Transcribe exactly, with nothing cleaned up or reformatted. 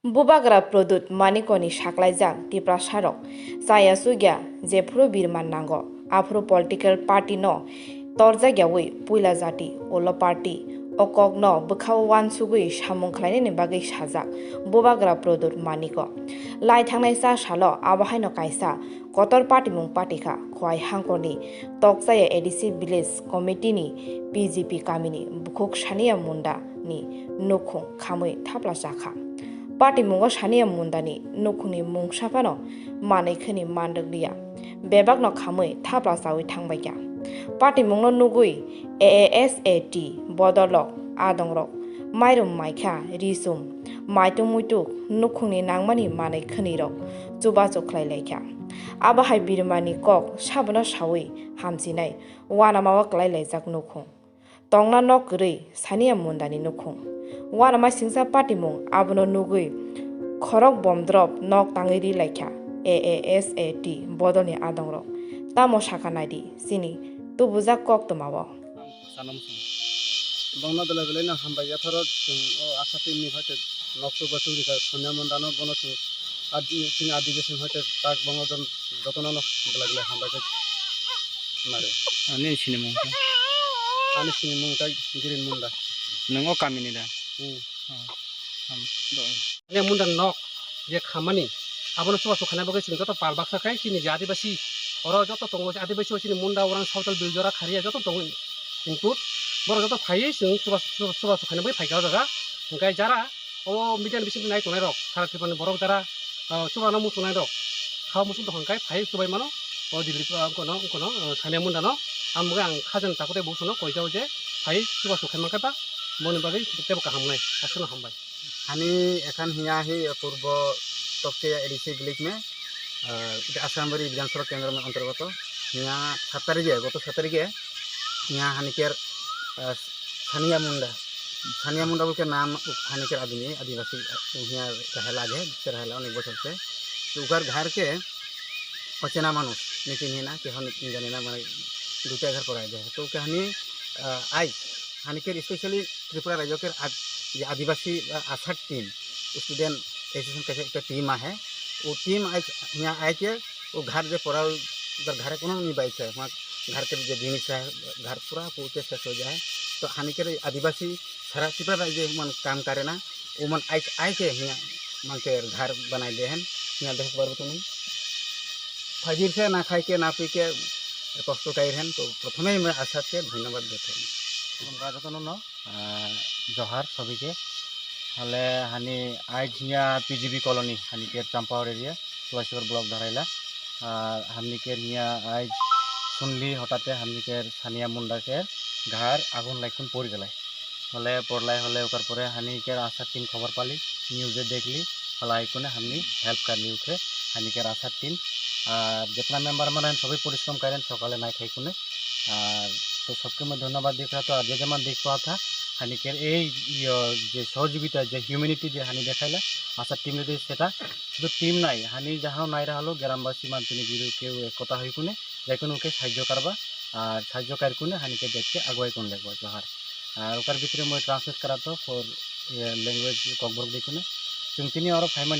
Bubagra Pradyut Manikoni saklaijak Tiprasarok chaya chugya jephuru birman nango, aphuru political party no torjak yawi puila jati ulo party o kokno bwkhao uansugwi samung khlainani bagwi sajak Bubagra Pradyut Maniko. Lai thangnai cha salo abo haino kaisa kotor patimung patikha Khowai hangkorni Tokchaya A D C Village Committee ni P G P kamini bukhuk Sania Munda ni nukhung khamwi thapla chakha. Patimungo Sania Munda ni nukhungni mungsa phano manwi khwni manrwk liya, bebakno khamwi thapla chawi thangbaikha. Patimungno nugwi A A S A T bodolrok adongrok mairum maikha, risum, maituk muituk, nukhungni nangmani manwi khwnirok chubachu khlai laikha. Abo hai birmani kok sabono sawi hamchinai uanamao klai laijak nukhung. Tongna nok kwrwi Sania Mundani nukhung. Uanama singsa patimung abono nugwi khorok bomdrop nok tangwi ri laikha A A S A T bodolni adongrok. Tamo sakha naidi chini tubujak koktwmao. Sanam song. Bongno belai belai no hambai ya thoro chwng o asa team ni hoite nok chuba churi kha Sania Mundano bono chwng adi chini adi bising hoite tak bongno don jotono no belai belai hambai khe mare. Ani sini mung khe? Ani sini mung khe Girin Munda. Nung o kami ni da? Hmm. Oh. Ham. Ani Munda nok je khamani abono chuba chukhaina bagwi chwng joto pal baksa khai chini je adibasi oro joto tongo adibasi o chini Munda orang Sawtal Biljora Kharia joto tongo. Kintu borok joto phaiwi chwng chuba chuba chukhaina bagwi phaikha o jaga. Hwnkhe jara o media ni bisingtwi nai tongnai rok sara Tripura ni borok jara ah, chuba no muchungnai rok kha muchung tong hwnkhe phaiwi chubai mano o Dilip ah, wngkono wngkono ah, Sania Munda no ang bagwi ang khajani takhuk tei bukuno koijao je phaiwi chuba chukhai mankhe ba boni bagwi teibo kaham wngnai aswkno hambai. Ani ekhan hiya hi purbo Tokchaya A D C village mein, ah, Asrambari Bidhan Sabha kendro mein antargato. Hiya sat tarikhe, goto sat tarikhe hiya haniker, ah, Sania Munda, Sania Munda bol ke naam haniker admi, adivasi, ah, hiya rahe lage, se rahe la onek bochor se. To ukar ghar ke ochena manush, nitin hina, ke hon jane na, mane dui ta ghar pora hai de. To ke hani, ah, ai haniker specially Tripura rajyo ke ad-, ye adivasi, ah, asat team, student association kaisa ekta team ahe. O team ai, hiya ai ke, o ghar je pora, udhar ghar kono nahi bachcha hai, wahan ghar ke je jinis hai, ghar pura ko ke ses ho jai hai. To haniker adivasi sara Tripura rajyo man kam kare na, o man ai, ai ke hiya man ke ghar banai de hai, hiya dekh par to nahi. Fajir se na khai ke, na pi ke, kosto kai hai, to prothome main asat ke dhonyobad de hai. Jotono no. Ah, Johar sobike. Hale hani aij hiya P G B colony, haniker Champahor area, Tulashikhor block Dharaila. Ah, hamniker hiya aij sunli hotate hamniker Sania Munda ke ghar agun laikun pori galai. Hale porlai hale ukar pore haniker asat team khobor pali, news e dekhli, hale aikune hamni help karli ukhe haniker asat team. Ar jitna member mane sobai porishrom karen sokale nai khai kune. Ar to sobke moi dhonyobad dikha to ar je jeman dik pa tha haniker ei yo je sohojogita je humanity je hani dekhaila asat team re de seta sudu team nai hani jahano nai rahalo gerambasi mantuni biru keu ekota hoi kune jaikunu ke sahajyo karba ar sahajyo kar kune haniker dek ke agwai kun lekba Johar. Ar ukar bhitre moi translate karato for, eh, language kokborok dikune chwng tini oro phaimani